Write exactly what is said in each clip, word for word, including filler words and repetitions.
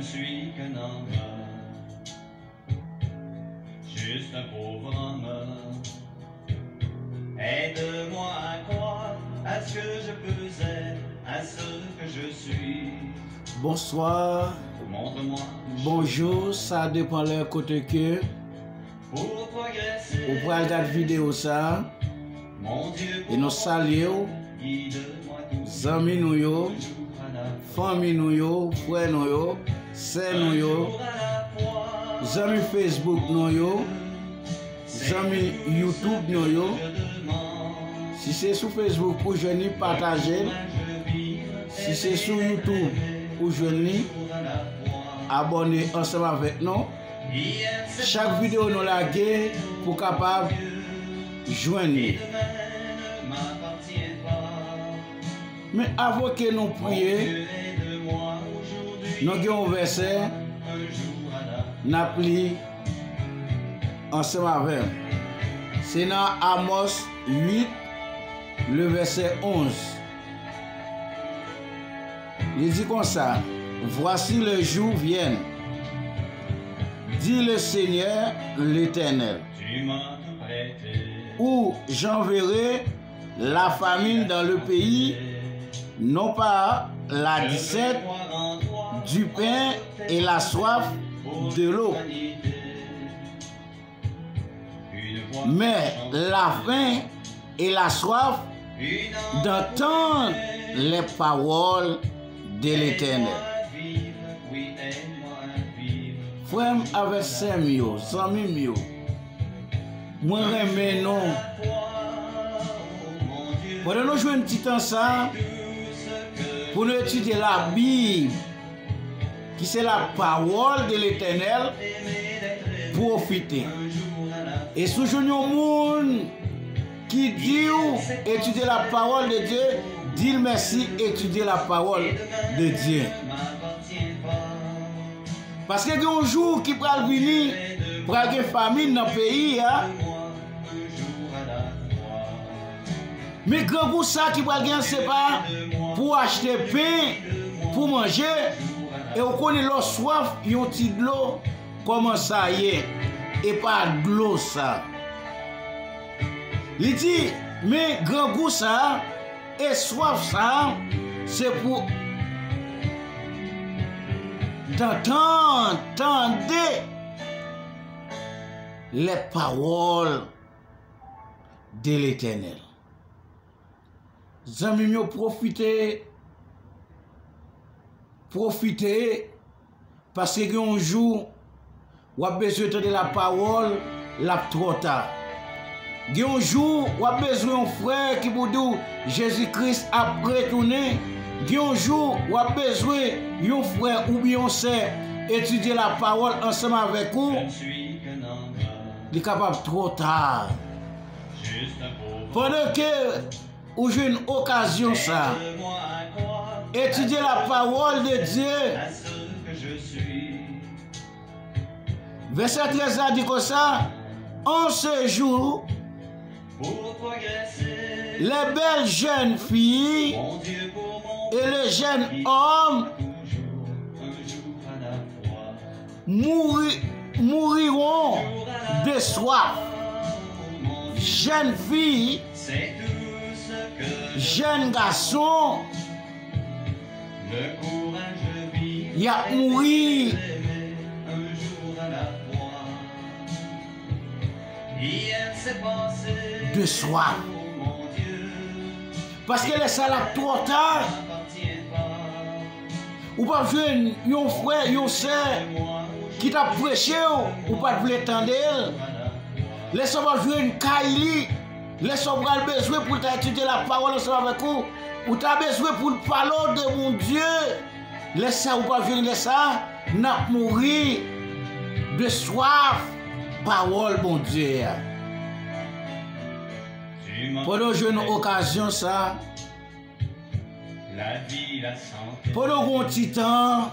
Je suis qu'un homme, juste un pauvre homme. Aide-moi à croire à ce que je peux être, à ce que je suis. Bonsoir. Montre-moi. Bonjour, sa depann lè kote ke ou pral gad videyo sa. E nou salye w, zanmi nou yo, fanmi nou yo, frè nou yo, sè nou yo, zanmi Facebook nou yo, zanmi YouTube nou yo. Si se sou Facebook ou jwenn li, pataje l. Si se sou YouTube ou jwenn li, abòne ansanm avèk nou. Chak videyo nou lage pou kapab jwenn li. Men avan ke nou priye, nou gen yon vèsè n ap li ansanm avè m. Se nan Amos uit, le vèsè onz. Li di konsa, Voici, les jours viennent, dit le Seigneur l'Éternel, où j'enverrai la famine dans le pays, non pas la disette, du pain et la soif de l'eau, mais la faim et la soif d'entendre les paroles de l'Éternel. Frè m avèk sè m yo, zanmi m yo, mwen renmen nou. Pandan nou jwenn ti tan sa pou nou etidye Labib, ki se la pawòl de Letènèl, pwofite. E si w jwenn yon moun ki di w etidye la pawòl de Dye, di l mèsi, etidye la pawòl de Dye. Paske gen yon jou ki pral vini, pral gen famin nan peyi a. Men grangou sa ki pral gen an, se pa pou w achte pen pou manje, e w konnen lè w swaf yon ti dlo, kòman sa ye, e pa dlo sa. Li di, men grangou sa a, e swaf sa a, se pou d'entendre, tande les paroles de l'Éternel. Zanmi m yo, pwofite, pwofite, paske gen yon jou w ap bezwen tande la pawòl, l ap twò ta. Gen yon jou w ap bezwen yon frè ki pou di w Jezi Kris ap retounen. Gen yon jou w ap bezwen yon frè oubyen yon sè etidye la pawòl ansanm avèk ou. Li kapab twò ta. Pandan ke ou jwenn okazyon sa, etidye la pawòl de Dye. Vèsè trèz la di konsa, En ce jour, les belles jeunes filles et les jeunes hommes mouri-, mouriront de soif. Jèn fi, jèn gason, y ap mouri de swaf. Paske lè sa l ap twò ta. Ou p ap jwenn yon frè, yon sè ki t ap preche w, ou pa t vle tande l. Lè sa w p ap jwenn kay li, lè sa w pral bezwen pou l ta etidye lapawòl ansanm avèk ou, ou ta bezwen pou l pale w de Bondye. Lè sa ou p ap jwenn, lè sa n ap mouri de swaf pawòl Bondye a. Pandan w jwenn okazyon sa, pandan w gen yon ti tan,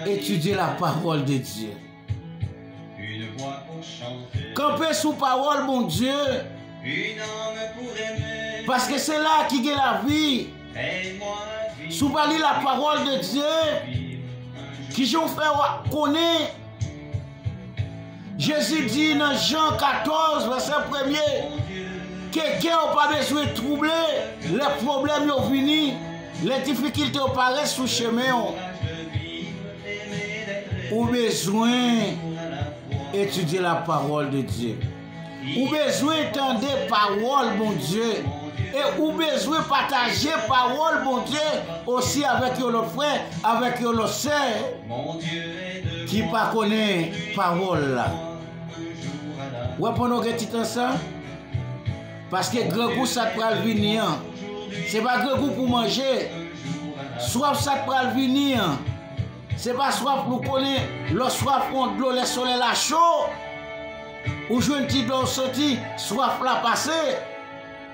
etidye lapawòl de Dye. Kanpe sou pawòl Bondye Paske se la ki gen lavi. Si w pa li lapawòl de Dye, kijan w fè w konnen? Jezi di nan Jan katòz, vèsè premye, ke kè w pa bezwen twouble lè pwoblèm yo vini, lè difikilte yo parèt sou chemen w. Ou bezwen etidye lapawòl de Dye. Ou bezwen tande pawòl Bondye. E ou bezwen pataje pawòl Bondye osi avèk yon lòt frè, avèk yon lòt sè ki pa konnen pawòl la. Wè, pandan w gen ti tan sa, paske grangou sa k pral vini an, se pa grangou pou manje. Swaf sa k pral vini an, se pa swaf nou konnen, lè w swaf yon dlo, lè solèy la cho, ou jwenn ti dlo, w santi swaf la pase.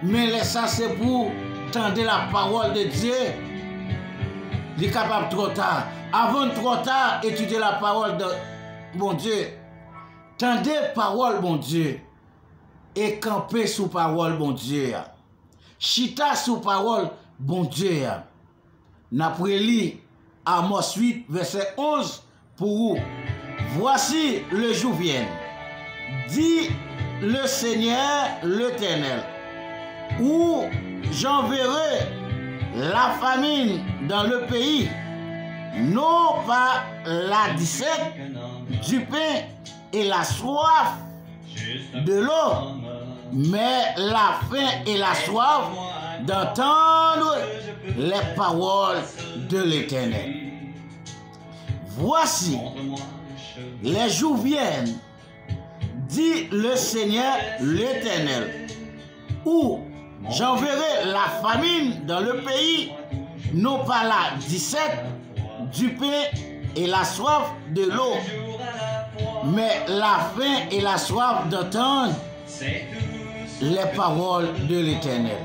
Men lè sa se pou tande lapawòl de Dye. Li kapab twò ta. Avan l twò ta, etidye lapawòl de Bondye. Tande pawòl Bondye e kanpe sou pawòl Bondye a. Chita sou pawòl Bondye a. N ap reli Amos uit, vèsè onz pou ou. Voici, le jour vient, dit le Seigneur l'Éternel, où j'enverrai la famine dans le pays, non pas la disette du pain et la soif de l'eau, mais la faim et la soif d'entendre les paroles de l'Éternel. Voici, les jours viennent, dit le Seigneur l'Éternel, où j'enverrai la famine dans le pays, non pas la disette du pain et la soif de l'eau, mais la faim et la soif d'entendre les paroles de l'Éternel.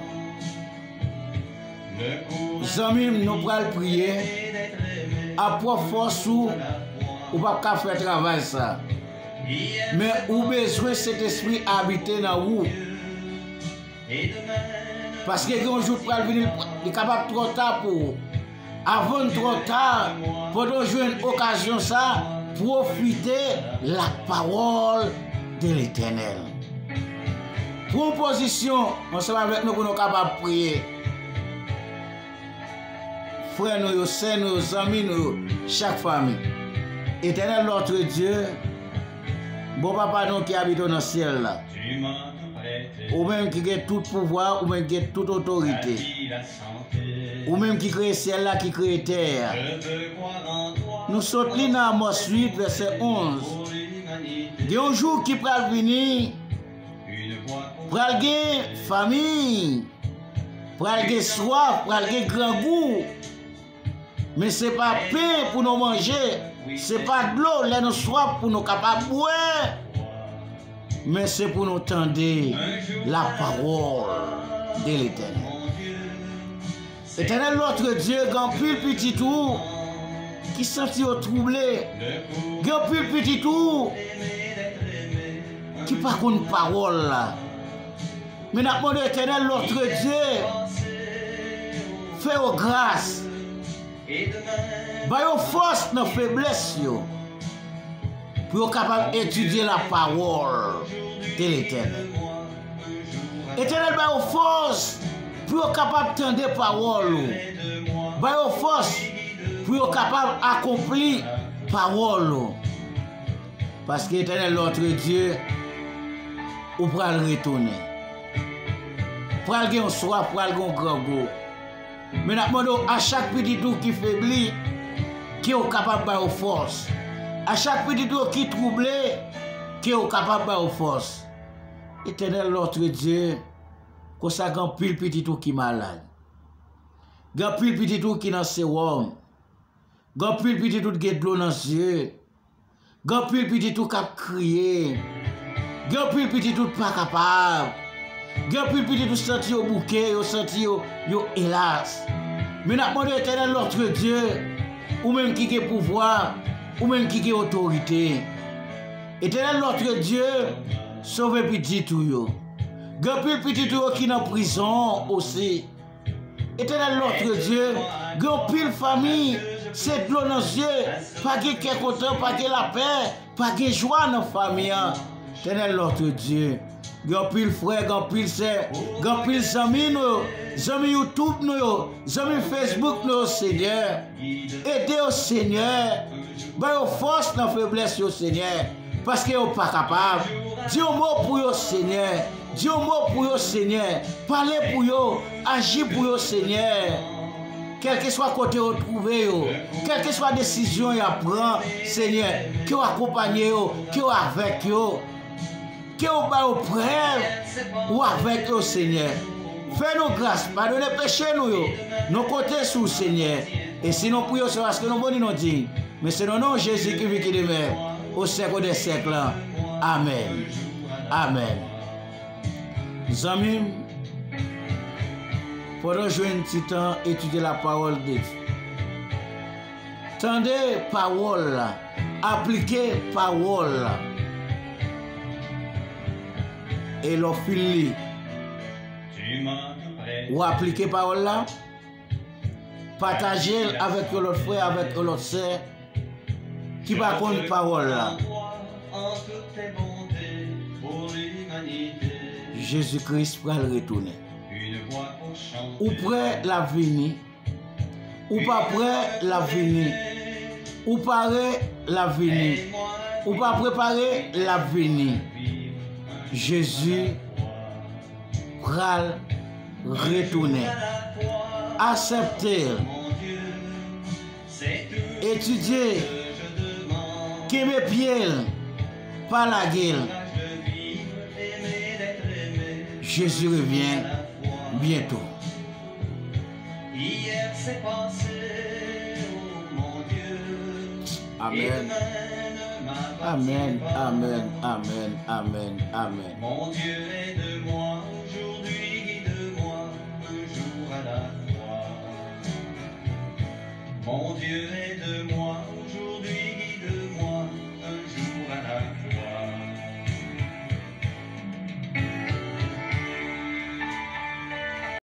Zanmi m, nou pral priye. Ak pwòp fòs ou, ou p ap ka fè travay sa. Men ou bezwen Sentespri abite nan ou. Paske gen yon jou k pral vini, li kapab twò ta pou ou. Avan l twò ta, pandan w jwenn okazyon sa, pwofite la parole de l'Éternel. Pran pozisyon ansanm avèk nou pou nou kapab priye. Frè nou yo, sè nou yo, zanmi nou yo, chak fanmi. Éternel notre Dieu, bon Papa nou ki abite nan syèl la, ou menm ki gen tout pouvwa, ou menm ki gen tout otorite, ou menm ki kreye syèl la, ki kreye tè a. Nou sot li nan Amos uit, vèsè onz. Gen yon jou ki pral vini, pral gen famin, pral gen swaf, pral gen grangou. Men se pa pen pou nou manje, se pa dlo lè nou swaf pou nou kapab bwè. Men se pou nou tande la parole de l'Éternel. Éternel notre Dieu, gen anpil pitit ou ki santi yo twouble. Gen anpil pitit ou ki pa konn pawòl la. Men n ap mande Éternel notre Dieu, fè yo gras. Ba yo fòs nan feblès yo, pou yo kapab etidye la parole de l'Éternel. Éternel, ba yo fòs pou yo kapab tande pawòl ou. Ba yo fòs pou yo kapab akonpli pawòl ou. Paske Éternel notre Dieu, ou pral retounen. Pral gen yon swaf, pral gen yon grangou. Men n ap mande w, a chak pitit ou ki febli, ke w kapab ba yo fòs. A chak pitit ou ki twouble, ke w kapab ba yo fòs. Éternel notre Dieu, konsa gen anpil pitit ou ki malad. Gen anpil pitit ou ki nan sewòm. Gen anpil pitit ou gen dlo nan zye. Gen anpil pitit ou k ap kriye. Gen anpil pitit ou pa kapab. Gen anpil pitit ou santi yo bouke, yo santi yo, yo elas. Men n ap mande Éternel notre Dieu, ou menm ki gen pouvwa, ou menm ki gen otorite. Éternel notre Dieu, sove pitit ou yo. Gen anpil pitit ou yo ki nan prizon osi. Etènèl, notre Dieu, gen anpil fanmi, se dlo nan zye, pa gen kè kontan, pa gen lapè, pa gen jwa nan fanmi an. Etènèl, notre Dieu, gen anpil frè, gen anpil sè, gen anpil zanmi nou yo, zanmi YouTube nou yo, zanmi Facebook nou yo, Senyè. Ede yo, Senyè. Ba yo fòs nan feblès yo, Senyè. Paske yo pa kapab. Di yon mo pou yo, Senyè. Di yon mo pou yo, Senyè. Pale pou yo. Aji pou yo, Senyè. Kèlkeswa kote yo twouve yo, kèlkeswa desizyon y ap pran, Senyè, ke w akonpanye yo, ke w avèk yo. Ke w ba yo prèv ou avèk yo, Senyè. Fè nou gras, padone peche nou yo. Nou konte sou w, Senyè. E si nou priye w, se paske nou boni, nou diy. Men se nan non Jezi ki viv, ki demè o syèk dè syèk lan. Amèn. Amèn. Zanmi m, pandan w jwenn ti tan, etidye lapawòl de Dye. Tande pawòl la, aplike pawòl la. E lè w fin li, ou aplike pawòl la, pataje l avèk yon lòt frè, avèk yon lòt sè ki pa konn pawòl la. Jezi Kris pral retounen. Ou prè, l ap vini. Ou pa prè, l ap vini. Ou pare, l ap vini. Ou pa prepare, l ap vini. Jezi pral retounen. Aksepte l. Etidye l. Kenbe pye l. Pa lage l. Jezi revyen byento. Amèn. Amèn, amèn, amèn, amèn, amèn. Mon Dieu, aide-moi aujourd'hui, guide-moi un jour à la fois. Mon Dieu,